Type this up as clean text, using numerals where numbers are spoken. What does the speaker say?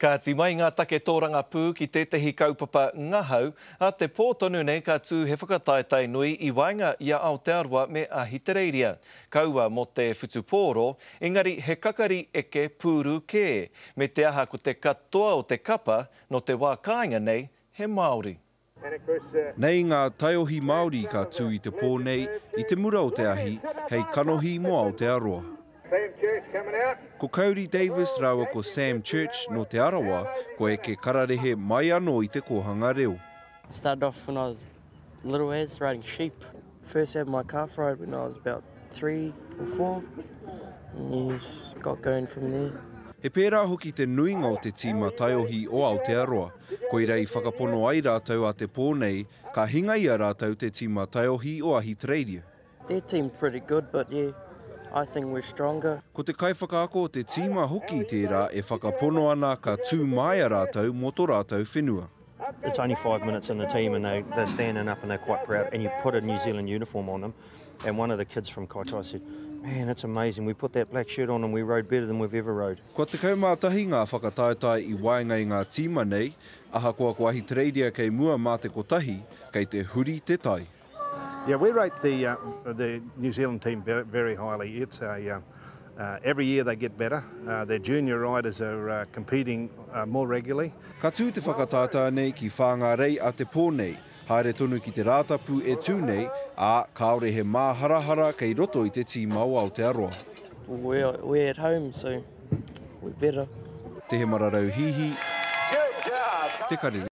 Kāti mai ngā take tōrangapū ki tētehi kaupapa ngahau, ā te pō tonu nei ka tū he whakataetae nui i waenga i a Aotearoa me Ahitereiria. Kaua mō te whutupōro, engari he kakari eke pūru kē, me te aha ko te katoa o te kapa nō te wā kāinga nei he Māori. Nei ngā taiohi Māori ka tū i te pō nei i te mura o te ahi hei kanohi mō Aotearoa. Ko Kauri Davis rāua ko Sam Church nō Te Arawa kua eke kararehe mai anō i te kōhanga reo. I started off when I was little as riding sheep. First had my calf ride when I was about 3 or 4 and yeah, just got going from there. He pērā hoki te nuinga o te tīma taiohi o Aotearoa. Koira i whakapono ai rātou a te pō nei, ka hinga i a rātou te tīma taiohi o Ahitereiria. Their team's pretty good but yeah, I think we're stronger. Ko te kaiwhakaako o te tīma hoki tērā e whakapono ana ka tū māia rātou mō tō rātou whenua. It's only five minutes in the team and they, they're standing up and they're quite proud and you put a New Zealand uniform on them and one of the kids from Kaitai said, Man, it's amazing, we put that black shirt on and we rode better than we've ever rode. Kua 11 ngā whakataetae i waenga i ngā tīma nei, ahakoa ko Ahitereiria kei mua mā te kotahi, kei te huri te tai. Yeah, we rate the, uh, the New Zealand team very, very highly. It's a, uh, uh, every year they get better. Uh, their junior riders are uh, competing uh, more regularly. Ka tū te whakataetae nei ki Whāngārei a te pō nei, haere tonu ki te Rātapu e tū nei, ā, kāore he māharahara kei roto i te tīma o Aotearoa. We're, we're at home, so we're better. Te Hemararau Hihi, Te Karere.